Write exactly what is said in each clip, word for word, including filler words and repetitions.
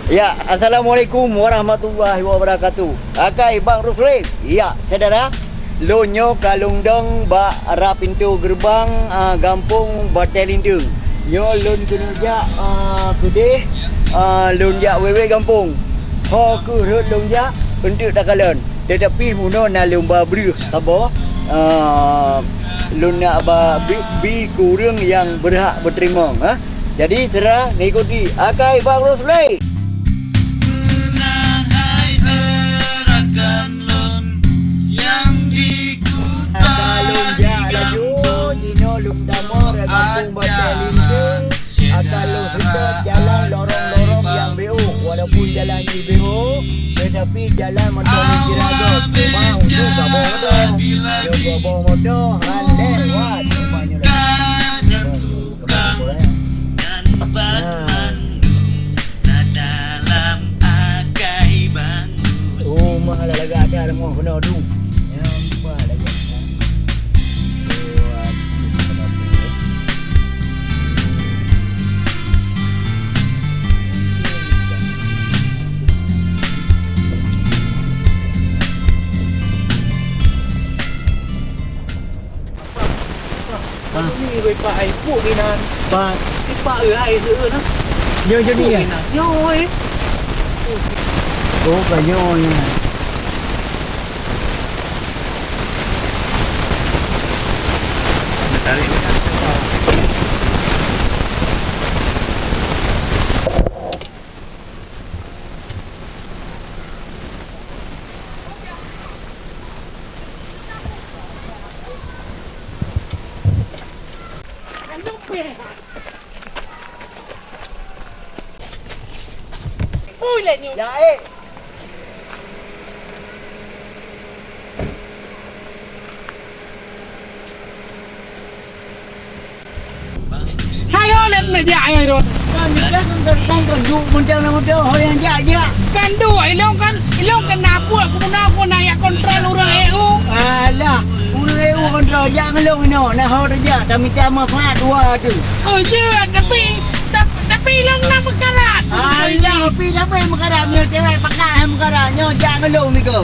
Ya, assalamualaikum warahmatullahi wabarakatuh. Akai Bang Rusli. Ya, syedara. Lôn nyoe ka lôn dong bak rab pintoe geureubang, ah, gampông Batée Linteung. Nyoe lôn keuneuk jak, ah, keudeh, ah, lôn jak wéwé gampông. Ho kheueh rhot lôn jak, eunteuk takalon. Teutapi bunoe na lôn ba breueh saboh, ah, lôn nak ba bi, bi keu ureuëng nyang beurhak beuteurimong, ha. Jadi, syedara, ngikuti Akai Bang Rusli. Ka lôn jak laju, jinoe lôn tamong rot gampông Batée Linteung. Akan lôn seutôt jalan lorong-lorong nyang beuk, walaupun jalan jih beuk, teutapi jalan mantong lôn kira göt. Cuma untuk saboh moto, lôn dua boh moto, han lewat. Cuma nyoe lagèe. Rumah lah lagak ada, ada rumah kena tu. Nampak lagi. Ni wei pak ai puk ni nan. Pat. Ni pak ai hai seueu nah. Nyoe jadi ya. Nyoe wei. Oh, ka nyoe ni. Tarik ni. Ui, lé nyoe. Ya, eh. Hai ho lé neujak hai rot. Kan, kan, kan, kan, kan, duek macam nama tu, ho nyang jak, jak. Kan duek, ilong kan, ilong kena buet, guna, guna yak kontrol ureueng E U. Alah, ureueng E U kontrol, jak ngelong inoe, nah ho teujak, tamita manfaat dua tu. Oh, ya, tapi, tap-, tapi ilong na meukarat. Alah, pi, siapa yang meukarat? Nyoe cewek pakat hai meukarat, nyoe jak ngelong niko.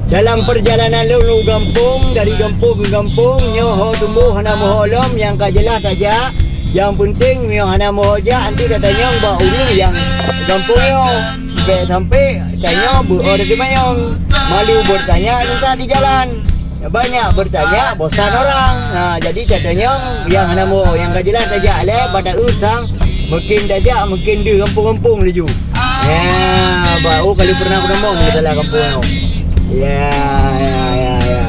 Dalam perjalanan lôn u gampông, dari gampông ke gampông, nyoe ho tumboh hana meuho lom, nyang ka jeulaih tajak. Nyang peunteng, meunyoe hana meuho jak, eunteuk tatanyong bak ureueng nyang gampông nyoe. Bèk sampai tanyoe beu-o teumanyong. Malu bertanya susah di jalan. Banyak bertanya, bosan orang. Ha, jadi tatanyong nyang hana meuho, nyang ka jeulaih tajak lé, bak ta-eu sang, mungkin tajak, mungkin deuh gampông-gampông laju. Ya, ba-, oh, kali pernah aku nemu, ni dalam kampung tu. Ya, ya, ya, ya.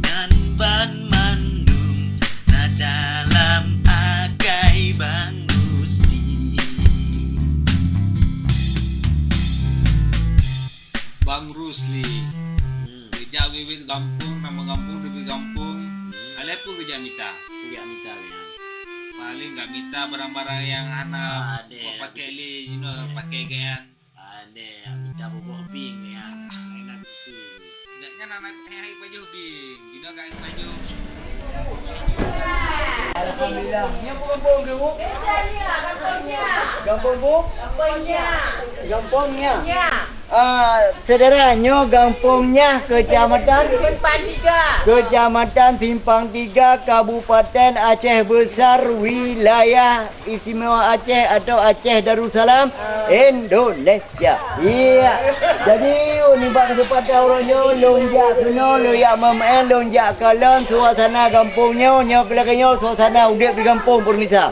Nyan ban mandum na dalam akai Bang Rusli. Bang Rusli. Hmm. Geujak wiwit gampông, nama gampông, demi gampông. Hmm. Alah peue geujak mita? Geujak mita nyan. Paling gak mita barang-barang nyang hana pakai lé jinoe, pakai geuh nyan. Ade, mita boboh bing nyan. Enak itu. Gak nyan anak hai pajoh bing. Jinoe gak pajoh. Alhamdulillah. Nyoe pun gampông ke, Bu? Gampông, Bu? Gampông, ya. Ah, syedara, nyoe gampông Nyah, kecamatan? Simpang Tiga. Kecamatan Simpang Tiga, Kabupaten Aceh Besar, wilayah Istimewa Aceh atau Aceh Darussalam, Indonesia. Iya. Jadi, nibak keuseumpatan uroe nyoe, lôn jak keunoe, lôn jak meu'en, lôn jak kalon suasana gampông nyoe, nyoe keu lagèe nyoe suasana udép di gampông, peurmisa.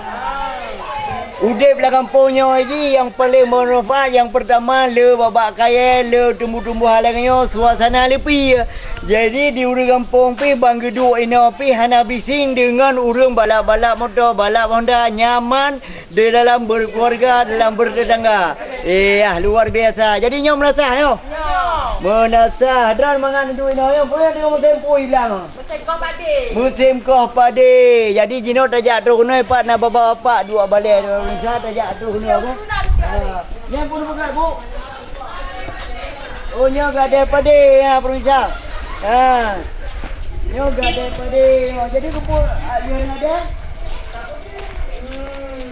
Udép lam gampông nyoe jih nyang paleng bermanfaat, nyang peurtama le babah kayèe, le tumbuh-tumbuhan lagèe nyoe, suasana leupie. Jadi di ureueng gampông pih ban geuduek inoe pih hana bising deungon ureueng balap-balap moto, balap Honda, nyaman di dalam berkeluarga, dalam bertetangga. Iya, luar biasa. Jadi nyoe meunasah nyoe. Meunasah, droen mangat duek inoe nyoe, peue deungon musém pui blang. Musém koh padé. Musém koh padé. Jadi jinoe tajak troh keunoe pat na bapak-bapak dua balè, dua balè sa tajak troh keunoe, Bu. Ha. Nyan pun buka, Bu. Oh, nyoe gadai padé, ya, peurmisa. Ha. Nyoe gadai padé. Oh, jadi keupeue, ah, nyoe gadai? Hmm.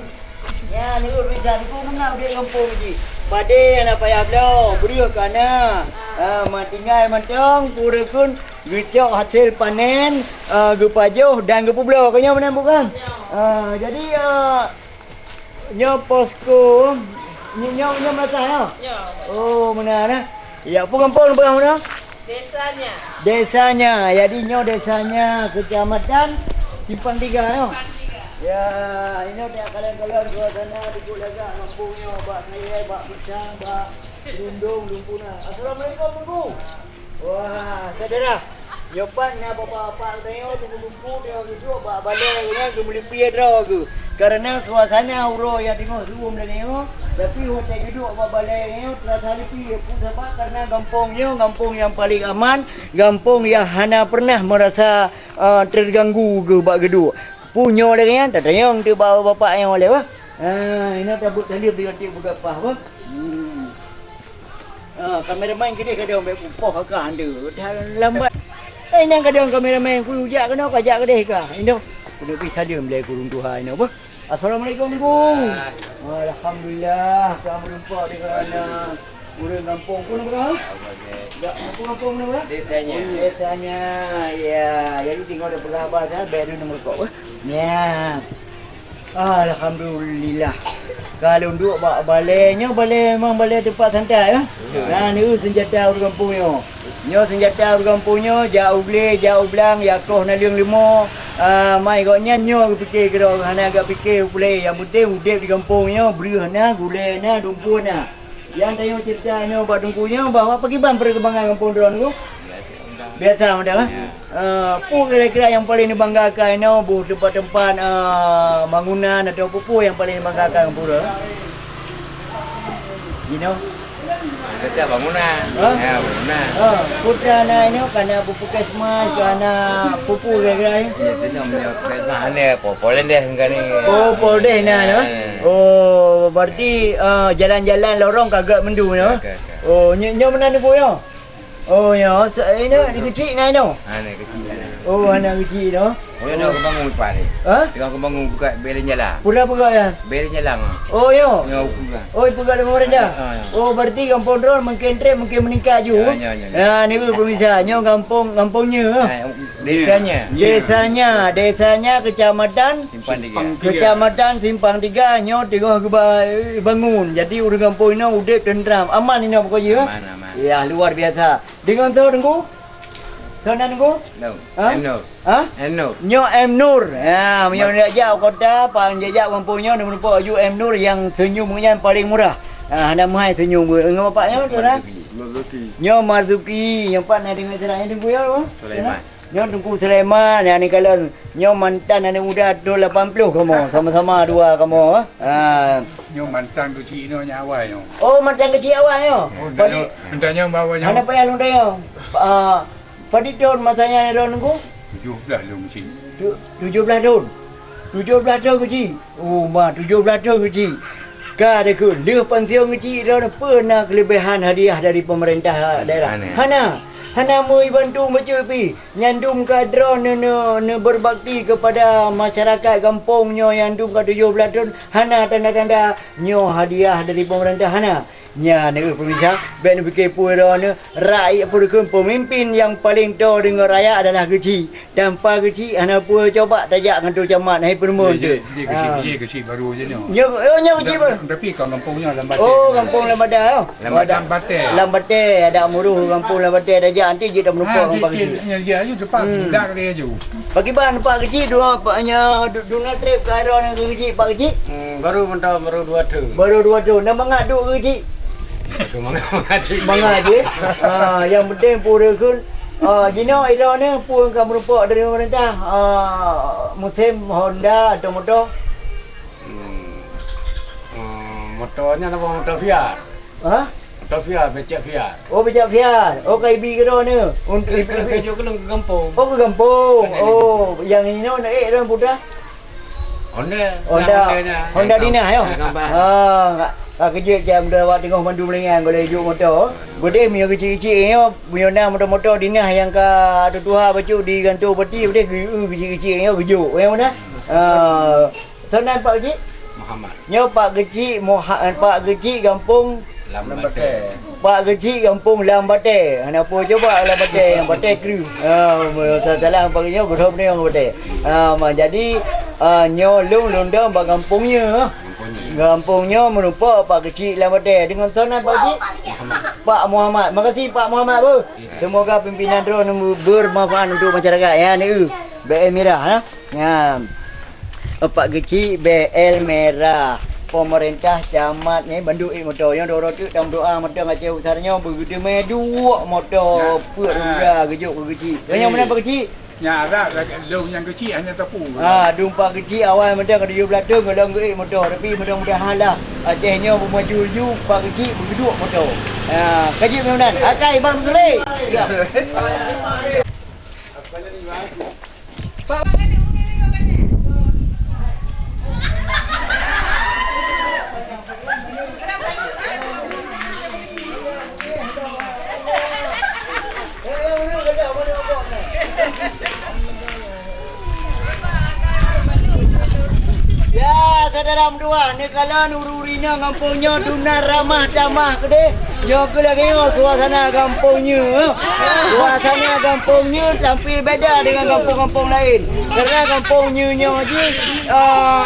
Ya, nyoe bisa dikeu meunan udép gampông jih. Padé hana payah bloe, breueh ka na. Ah, ma tinggai mantong, pue reukeun geucok hasil panen, ah, geupajoh dan geupeubloe. Ka nyoe meunan bukan? Ah, jadi, ah, nyoe posko, nyoe, nyoe, nyoe madrasah, ya? Ya. Oh, meunan, eh. Ya, peue gampông peugah meunan? Desanya. Desanya. Jadi nyoe desanya Kecamatan Simpang Tiga, nyoe. Simpang Tiga. Ya, inoe dak kalon-kalon dua sana dikeu lagak gampông nyoe bak Kayèe, bak Pisang, bak Rundong, Lumpuna. Assalamualaikum, Teungku. Wah, saudara. Nyoe pat na bapak-bapak tanyoe teungku-teungku tanyoe geuduek bak balèe nyan geumeulipie droe geuh. Karena suasana uroe nyang teungoh siuem lagèe nyoe, tapi watèe geuduek bak balèe nyoe teurasa lipie. Peue sabab? Karena gampông nyoe gampông nyang paleng aman, gampông nyang hana pernah meurasa, eh, teuganggu geuh bak geuduek. Peue nyoe lagèe nyan, tatanyong teuk bak bapak nyoe lé, bah. Ah, inoe tabeuet saleuem deungon tiep beugapah, bah. Hmm. Ah, kameramen keudeh kadang bèk kupoh kakak ande. Dah lambat. Eh, nyan kadang kameramen ku ujak keunoe, kajak keudeh ka. Inoe. Keuneuk pih saleuem lé ku ureueng tuha inoe, bah. Assalamualaikum, Teungku. Alhamdulillah, ka meureumpok di kana ureueng gampông. Peue nama kah? Dak, peue gampông nama? Desanya. Oh, desanya. Ya, jadi teungoh tapeugah haba saja, bèk dulu meureumpok, bah. Ya. Alhamdulillah. Ka lôn duek bak balèe nyoe, balèe memang balèe teumpat santai, eh. Ya. Nah, nyoe seunjata ureueng gampông nyoe. Nyoe seunjata ureueng gampông nyoe, jak u glé, jak u blang, jak koh naleueng leumo. Ah, mai gobnyan nyoe geupike keudroe, hana geupiké u glé. Nyang peunteng udép di gampông nyoe, breueh na, gulèe na, dumpue na. Nyang tanyoe cerita nyoe bak Teungku nyoe bahwa pakriban peurkembangan gampông droeneuh? Biasa mantong, eh? Ya. Eh, peue kira-kira nyang paleng neubanggakan inoe, boh teumpat-teumpat, eh, bangunan atau peue-peue nyang paleng neubanggakan gampông droeneuh? Inoe? Dekat bangunan. Hah? Ya, bangunan. Ah, peue na inoe, ka na puskesmas, ka na peue-peue kira-kira nyoe? Ya, tu nyoe, nyoe puskesmas hana, po-, pol deh kan ni. Oh, pol deh na, ya? Oh, berarti, eh, jalan-jalan lorong ka gèt mandum, ya? Ka, ka, ka. Oh, nyoe, nyoe meunan Teungku, ya? Oh, ya, se-, inoe, di keuchik na inoe? Ha, na keuchik na. Oh, hana keuchik inoe. Oh, ya, dah kebangun lepas ni. Ha? Tengah kebangun buka belen jalan. Pura-pura, ya? Belen jalan, ah. Oh, ya? Ya, bukan. Oh, buka dengan pemerintah? Ha, ya. Oh, berarti gampông droeneuh mungkin trép mungkin meningkat ju. Ya, ya, ya, ya. Ya, ni pemirsa, nyoe gampông, gampông nyoe. Ha, desanya. Desanya, desanya Kecamatan Simpang Tiga. Kecamatan Simpang Tiga nyoe teungoh geuba-, bangun. Jadi ureueng gampông inoe udép tentram. Aman inoe pokok jih, ya? Aman, aman. Ya, luar biasa. Deungon soe Teungku? Soe nan Teungku? No. Ha? M Nur. Ha? M Nur. Nyoe M Nur. Ya, meunyoe jak-jak u kota, pan jak-jak gampông nyoe, neumeurumpok laju M Nur nyang seunyum nyan paleng murah. Ha, hana meuhai seunyum. Ngon bapak nyoe, tu nah. Marzuki. Nyoe Marzuki, nyoe pat na deungon sira nyoe Teungku ya, apa? Sulaiman. Nyoe Teungku Sulaiman, nyang ni kalon. Nyoe mantan aneuk muda thôn lapan puluh kamoe, sama-sama dua kamoe, eh. Ah. Nyoe mantan keuchik inoe nyang awai nyoe. Oh, mantan keuchik awai nyoe. Oh, Padi, entah nyoe bawa nyoe. Hana payah lôn tanyong. Ah, padum thôn masa nyan droeneuh Teungku? Tujoh blaih lôn keuchik. Tu-, tujoh blaih thôn. Tujoh blaih thôn keuchik. Oh, ma, tujoh blaih thôn keuchik. Ka dikeue, lheueh pensiun keuchik droeneuh peue na keuleubaihan hadiah dari pemerintah daerah? Hana. Hana. Hana meuibantu bacut pih. Nyan dum ka droeneuh neu-, neu-, berbakti kepada masyarakat gampông nyoe nyang dum ka tujoh blaih thôn, hana tanda-tanda nyoe hadiah dari pemerintah, hana. Nyan, eh, pemirsa, bèk neupike peue droeneuh, rakyat peue dikheun, pemimpin nyang paleng toe deungon rakyat adalah keuchik. Tanpa keuchik, hana peue, coba tajak ngon tuan camat, hai peureumeun tu. Jih, jih keuchik, ah, jih keuchik baru je nyoe. Nyoe, oh, nyoe keuchik baru. Tapi kon gampông nyoe Lam Batèe. Oh, gampông Lam Batèe, oh. Lam Batèe. Lam Batèe, adak Muruh gampông Lam Batèe, tajak nanti jih tameureumpok ngon Pak Keuchik. Nyan jih aju tepat, dak dia aju. Pakiban Pak Keuchik dua, Pak, nya, du-, duna trép ka droeneuh keu keuchik, Pak Keuchik? Hmm, baru mantong, baru dua thôn. Baru dua thôn. Dah mangat duek keu keuchik? Mangat, mangat cit. Mangat je. Ah, yang penting peue dikheun, ah, jinoe droeneuh peue ka meurumpok dari pemerintah, ah, musim Honda atau motor? Hmm. Hmm, motor nyan apa motor Viar? Ha? Motor Viar, becak Viar. Oh, becak Viar. Oh, ka ibi keu droeneuh. Untuk ibi, ibi. Keu, keu, keu gampông. Oh, keu gampông. Kan oh, yang inoe nak ék droeneuh putra? Honda. Honda. Nah, Honda nya. Honda dinah, yo? Ha, gambar. Ha, ka, ka keujeuet jam dua awak teungoh mandum lingan goleh juk motor. Beudeh meunyoe keuchik-keuchik nyoe, meunyoe na motor-motor dinah nyang ka tuha bacut di kantô bupati, beudeh geu-, keuchik-keuchik nyoe geujuk, ya, beuna? Ha, soe nan Pak Keuchik? Muhammad. Nyoe Pak Geuchik Moha-, Pak Geuchik gampông Lam Batèe. Pak Geuchik gampông Lam Batèe. Hana peue, cuba Lam Batèe, nyang Batèe kreueh. Ha, salah Pak Geuchik, nyoe gurông nyoe Batèe. Ha, ma, jadi, ha, nyoe lôn, lôn dong bak gampông nyoe. Gampông nyoe meurumpok Pak Geuchik Lam Batèe. Deungon soe nan Pak Geuchik? Pak Muhammad. Makasih Pak Muhammad, beuh. Semoga pimpinan droeneuh bermanfaat untuk masyarakat, ya, ni, eu. B L Merah, ha. Nyan. Pak Geuchik B L Merah. Pemerintah camat ni bandum ék moto. Nyoe doro teuk tameudoa moto Aceh Besar nyoe beugeudeume duek moto peuet roda geujok keu Geuchik. Nyoe meunan Pak Geuchik? Nya ada lom nyang Geuchik hana teupeu. Ha, dum Pak Geuchik awai moto ka tujoh blah thon golom geuék moto, tapi mudah-mudahan lah Aceh nyoe beumaju laju Pak Geuchik beugeuduek moto. Ha, ka jeuet meunan. Akai Bang Sule. Ya. Ya, syedara meutuah, neukalon ureuëng-ureuëng inong gampông nyoe dumna ramah tamah keudeh. Nyoe keuh lagèe nyoe suasana gampông nyoe. Suasana gampông nyoe tampil beda dengan gampông-gampông laén. Karena gampông nyoe nyoe jih, eh,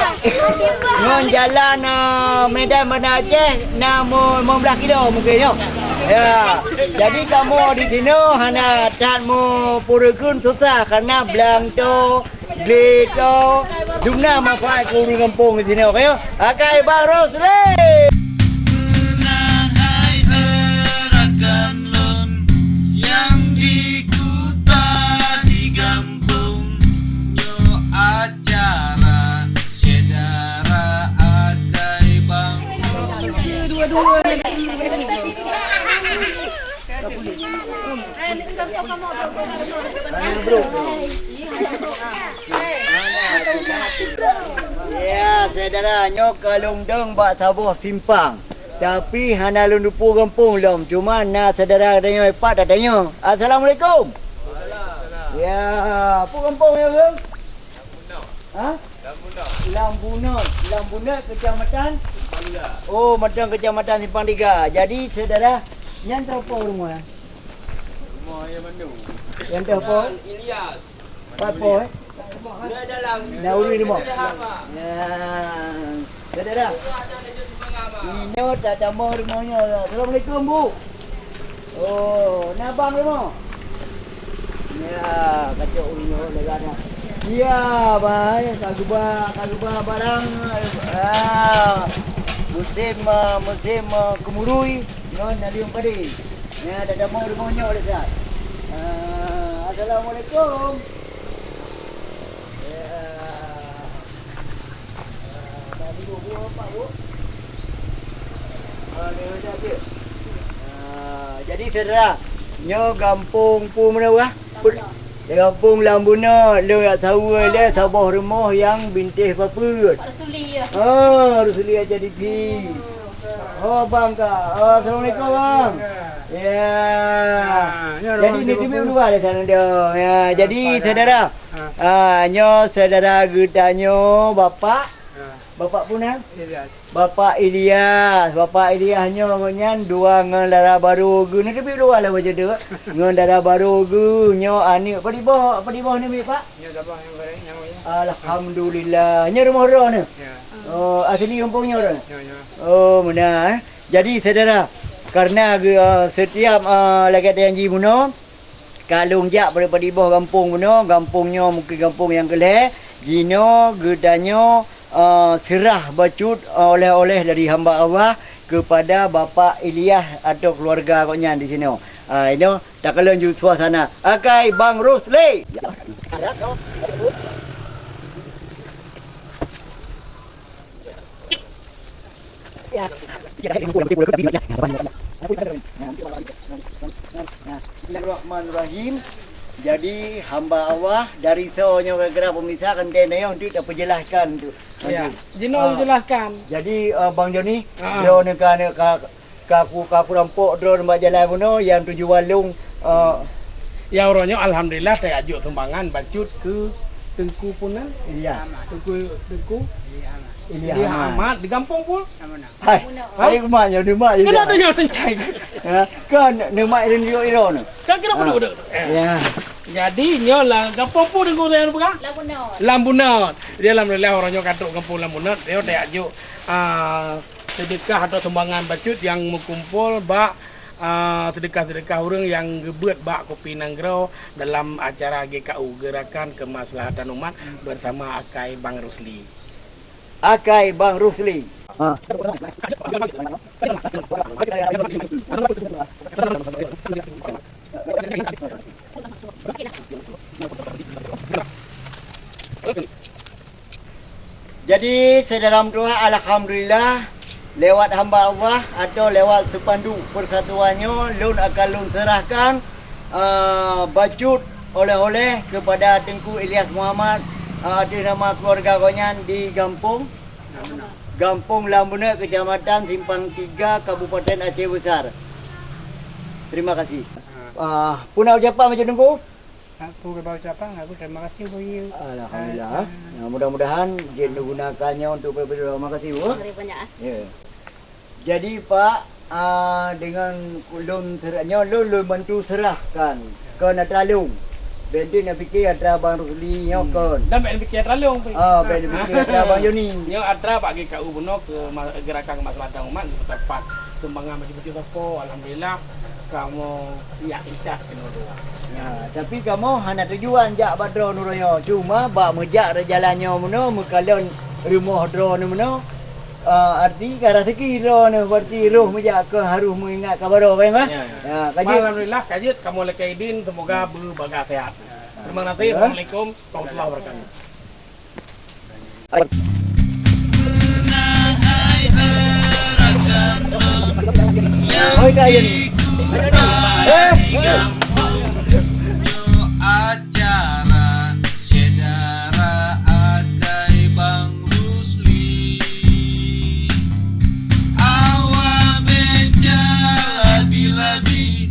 ngon jalan, eh, Medan Banda Aceh na mo-, lima belas kilo mungkin nyoe. Ya. Jadi kamoe di sinoe hana that meupeureukeun susah karena blang to, glé to, dumna manfaat keu ureuëng gampông di sinoe, ka nyoe. Akai Bang Rusli! Meunan hai rakan lôn nyang di kuta di gampông nyoe acara syedara Akai Bang. Ya, syedara, nyoe ka lôn dong bak saboh simpang. Tapi hana lôn teupeu gampông lom, cuma na syedara tanyoe pat tatanyoe. Assalamualaikum. Ya, peue gampông nyoe, Kang? Ha? Lam Bunot. Lam Bunot, kecamatan? Oh, mantong kecamatan Simpang Tiga. Jadi, syedara, nyan teuh po rumoh, ya? Rumoh Ayah Mandu. Nyan teuh po? Ilyas. Pat po, eh? Dia dalam. Dah urui rumoh. Ya. Syedara. Inoe tatamong rumoh nyoe. Assalamualaikum, Bu. Oh, na bang rumoh? Ya, kacok ureuëng nyoe lega dah. Ya, bai, ka geuba, ka geuba barang. Ah, musim, ah, musim, ah, keumurui, ngon naleueng padé. Ya, tatamong rumoh nyoe lé siat. Ah, assalamualaikum. Ya. Ah, jadi syedara, nyoe gampông peue meunan, ah? Gampông Lam Bunot, lôn jak saweue lé saboh rumoh nyang bintéh papeuet. Pak Rusuli, ya. Ah, Rusuli Aca T V. Oh, bang ka. Oh, assalamualaikum, bang. Ya. Ah, ya, jadi ni timi dua di sana dia. Ya, jadi syedara, ah, nyoe syedara geutanyoe bapak. Ah. Bapak peue nan? Ilyas. Bapak Ilyas, Bapak Ilyas nyoe ngon nyan dua ngon dara barô geuh. Neuteubiet luwa lah baju tu. Ngon dara barô geuh nyoe aneuk padum boh, padum boh neubiet, Pak? Nyoe saboh nyang bareng nyawa ya. Alhamdulillah. Nyoe rumoh droeneuh? Ya. Oh, asli gampông nyoe droeneuh? Ya, ya. Oh, meunan, eh. Jadi, syedara, karena geu-, eh, setiap, eh, lagèe janji bunoe, ka lôn jak padum boh gampông bunoe, gampông nyoe mungken gampông nyang keulhèe, jinoe geutanyoe eh, seurah bacut, eh, oleh-oleh dari hamba Allah kepada Bapak Ilyas atau keluarga gobnyan di sinoe. Ah, inoe takalon ju suasana. Akai Bang Rusli. Ya. Bismillahirrahmanirrahim. Jadi, hamba Allah, dari soe nyoe kira-kira pemirsa kan dia nyoe untuk tapeujelaskan tu. Ya, jinoe jelaskan. Jadi, eh, Bang Joni, droeneuh ka, ka, ka ku, ka ku rampok droeneuh bak jalan bunoe nyang tujuan lôn, eh, ya, uroe nyoe alhamdulillah tajak jok sumbangan bacut keu Teungku Punan? Ilyas. Teungku, Teungku Ilyas Ahmad. Di gampông pun? Hai, hai, mak nyoe, ni mak Ilyas. Kenapa nyoe? Ha, kan ni mak Ilyas ni. Kan kena perlu dek. Ya. Jadi nyoe lah gampông pun Teungku saya pegang? Lambunot. Lambunot. Dia alhamdulillah orang nyoe ka trok gampông Lambunot. Dia dak juk, ah, sedekah atau sumbangan bacut yang meukumpol bak, ah, sedekah-sedekah ureuëng nyang geubeuet bak Kupi Nanggroe dalam acara G K U, Gerakan Kemaslahatan Umat, bersama Akai Bang Rusli. Akai Bang Rusli. Ha. Jadi, syedara meutuah, alhamdulillah, lewat hamba Allah atau lewat spanduk persatuan nyoe, lôn akan lôn serahkan, eh, bacut oleh-oleh kepada Teungku Ilyas Muhammad, eh, ateueh nama keluarga gobnyan di gampông, Gampông Lambunot, Kecamatan Simpang Tiga, Kabupaten Aceh Besar. Terima kasih. Ah, peue na ucapan bacut Teungku? Aku keuba ucapan, aku terima kasih bagi, alhamdulillah. Ah, ah. Ya, mudah-mudahan jeuet neugunakan nyoe untuk peue-peue. Terima kasih, Bu. Terima kasih banyak, ah. Ya. Jadi, Pak, ah, dengan lôn serah, nyoe lôn, lôn bantu serahkan keu atra lôn. Bèk teuk na pike atra Bang Rusli nyoe kon. Dan bèk na pike atra lôn, Pak. Ah, bèk na pike atra Bang Joni. Nyoe atra bak G K U bunoe keu ma-, Gerakan Kemaslahatan Umat, geupeuteupat sumbangan bacut-bacut sapo, alhamdulillah. Kamoe jak itat keunoe dua. Ya, tapi kamoe hana tujuan jak bak droeneuh nyoe. Cuma bak meujak rot jalan nyoe meunoe, meukalon rumoh droeneuh meunoe, eh, arti ka raseuki droeneuh, berarti roh meujak keu harôh meuingat ka baroe, kan, kan? Ya, ya. Ya, ka jeuet. Alhamdulillah, ka jeuet kamoe lakèe idin, semoga beubagaih sehat. Ya. Terima kasih. Ya. Assalamualaikum warahmatullahi wabarakatuh. Oi, kaya ni. Eh, eh. Acara syedara Akai Bang Rusli. Awak beca labi-labi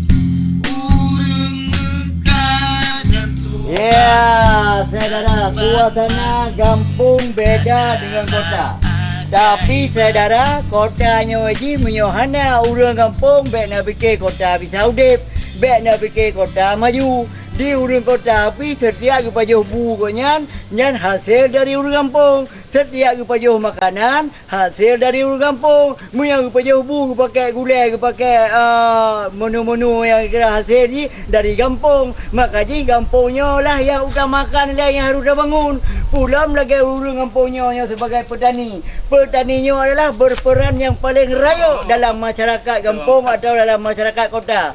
ureueng meukat dan Ya, syedara, suasana gampông beda dengan kota. Tapi, syedara, kota nyoe jih meunyoe hana ureueng gampông, bèk na pike kota bisa udép, bèk na pike kota maju. Di ureueng kota pih setiap geupajoh bu gobnyan, nyan hasé dari ureueng gampông. Setiap geupajoh makanan, hasé dari ureueng gampông. Meunyoe geupajoh bu, geupakèk gulèe, geupakèk, a, menu-menu nyang kira hasé jih dari gampông. Maka jih gampông nyoe lah nyang utamakan lé nyang harôh tabangun. Pulom lagèe ureueng gampông nyoe, nyoe sibagai peutani. Peutani nyoe adalah berperan nyang paleng rayeuk dalam masyarakat gampông atawa dalam masyarakat kota.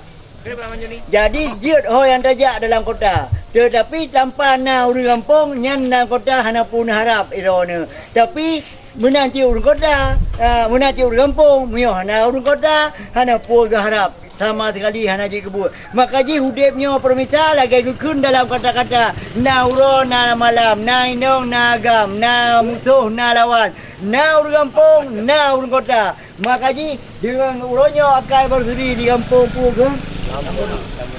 Jadi, jeuet ho nyang tajak dalam kota. Teutapi, tanpa na ureueng gampông, nyan lam kota hana peue neuharab droeneuh. Tapi, meunan cit ureueng kota, a, meunan cit ureueng gampông, meunyoe hana ureueng kota, hana peue geuharab. Sama sekali hana jeuet keu buet. Maka jih udép nyoe peurmisa lagèe geukheun dalam kata-kata, na uroe, na malam, na inong, na agam, na musoh, na lawan, na ureueng gampông, na ureueng kota. Maka jih, deungon uroe nyoe Akai Bang Rusli di gampông peue keuh?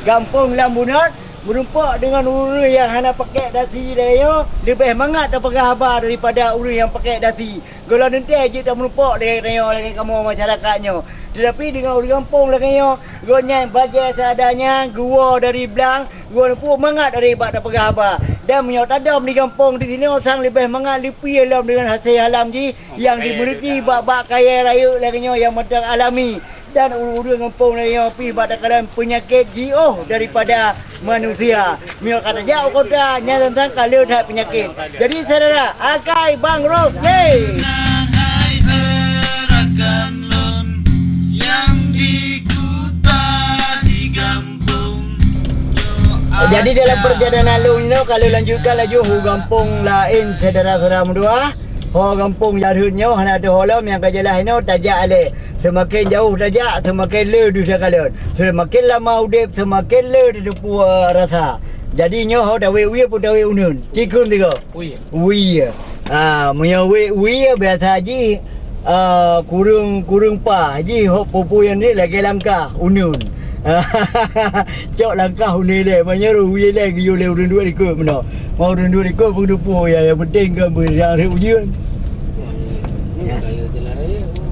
Gampông Lambunot, meurumpok deungon ureueng nyang hana pakèk dasi lagèe nyoe, leubeh mangat tapeugah haba daripada ureueng nyang pakèk dasi. Gohlom teuntèe jeuet tameurumpok lagèe tanyoe, lagèe kamoe masyarakat nyoe. Teutapi deungon ureueng gampông lagèe nyoe, gobnyan bajèe seadanya, geuwoe dari blang, geuwoe lumpur mangat dari bak tapeugah haba. Dan meunyoe tadom di gampông di sinoe sang leubeh mangat leupie lom deungon hasé alam jih, nyang dimiliki bak-bak kayèe rayeuk lagèe nyoe nyang mantong alami, dan ureueng-ureueng gampông lagèe nyoe pih bak takalon peunyakét jiôh daripada manusia. Meunyoe ka tajak u kota, nyan sang-sang ka le that peunyakét. Jadi, syedara, Akai Bang Rusli. Jadi, dalam perjalanan lôn inoe, ka lôn lanjutkan laju u gampông laén, syedara-syedara meutuah. Ho gampông nyang rhot nyoe hana teuho lom, nyang ka jeulaih inoe tajak alèh. Seumaken jauh tajak, seumaken le deuh takalon. Seumaken lama udép, seumaken le teuteupeue rasa. Jadi nyoe ho tawét wie peue tawét uneuen. Cikheun tiga. Wie. Wie. Ah, meunyoe wét wie biasa jih, ah, kureueng, kureueng paih jih hok peue-peue nyang ni lagèe langkah uneuen. Cok langkah uneuen lé, meunyoe wie lé geuyue lé ureueng duek likot meunoe. Mau ureueng duek likot peudupo ya, yang penting kan beri yang hari ujian. Wah, ni, ni budaya jalan raya.